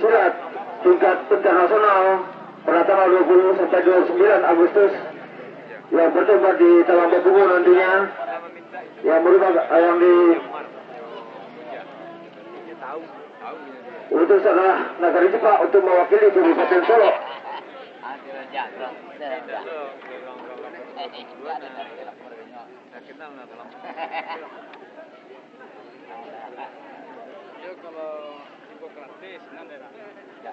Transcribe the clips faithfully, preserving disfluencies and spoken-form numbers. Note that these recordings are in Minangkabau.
Silat tingkat internasional pada tanggal dua puluh sampai dua puluh sembilan Agustus yang bertempat di Talang Bakubo nantinya, yang merupakan yang di utusan Nagari Jepang untuk mewakili Kabupaten Solok. Yo, kalau Hipokrates, nan daerah. Dia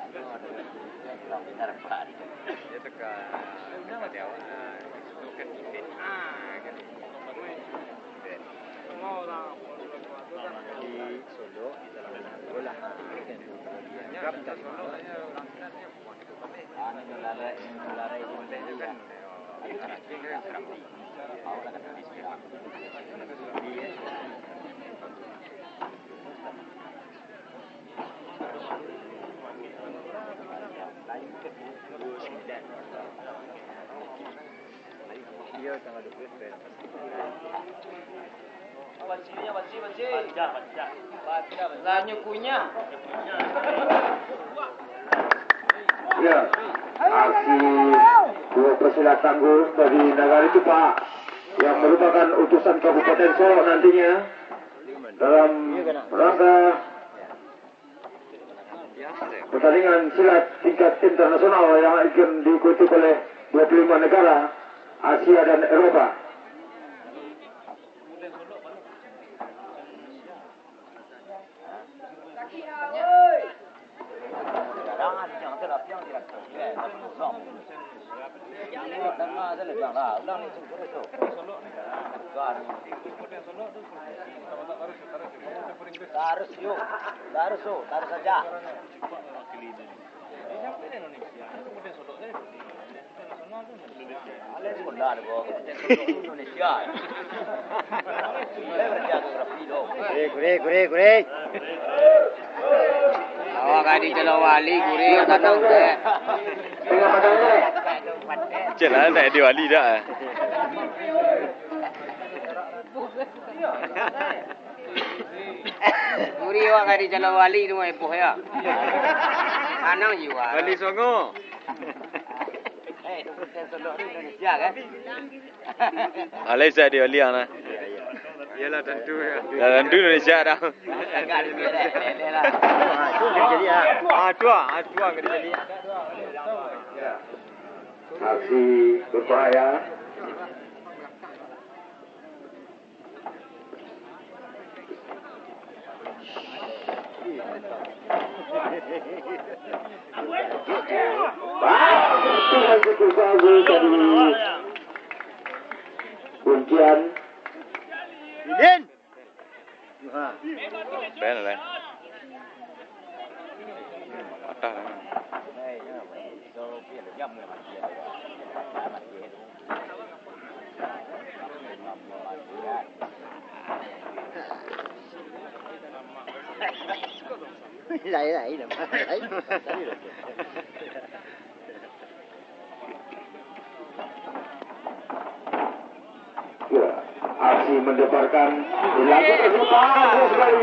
teka, teka dia awak, ah, itu kan event, ah, kan. Event. Di Solo, di dalam bola. Kan, kan. Anu, lalai, lalai, lalai. Lah nyo kunyah. Ya, aksi duo pesilat tangguh dari Nagari Tupak yang merupakan utusan Kabupaten Solok nantinya dalam rangka pertandingan silat tingkat internasional yang akan diikuti oleh dua puluh lima negara Asia dan Eropa. Tarus, yo. Tarus, yo. Tarus saja. Indonesia. Gurih, gurih, gurih, gurih. Awak ka dicelok wali, gurih, tanang, eh. Cek lah, tak ada wali dah. Gurih awak ka dicelok wali tu, mah, epoh, ya. Tanang jiwa. Wali Songo. Eh, Indonesia, kan? Alai sa di Oliang lah. Iyalah, tentu, ya. Lah, tentu Indonesia dah. Agak di sini, lele lah. Ah, tu ah, ah, tu ah, kena jadi. Aksi berbahaya. Kuncian. Idin. Bel, eh. Patah lah. Lain, lain, lain. Ya, aksi mendebarkan lagu terbuka, bagus sekali.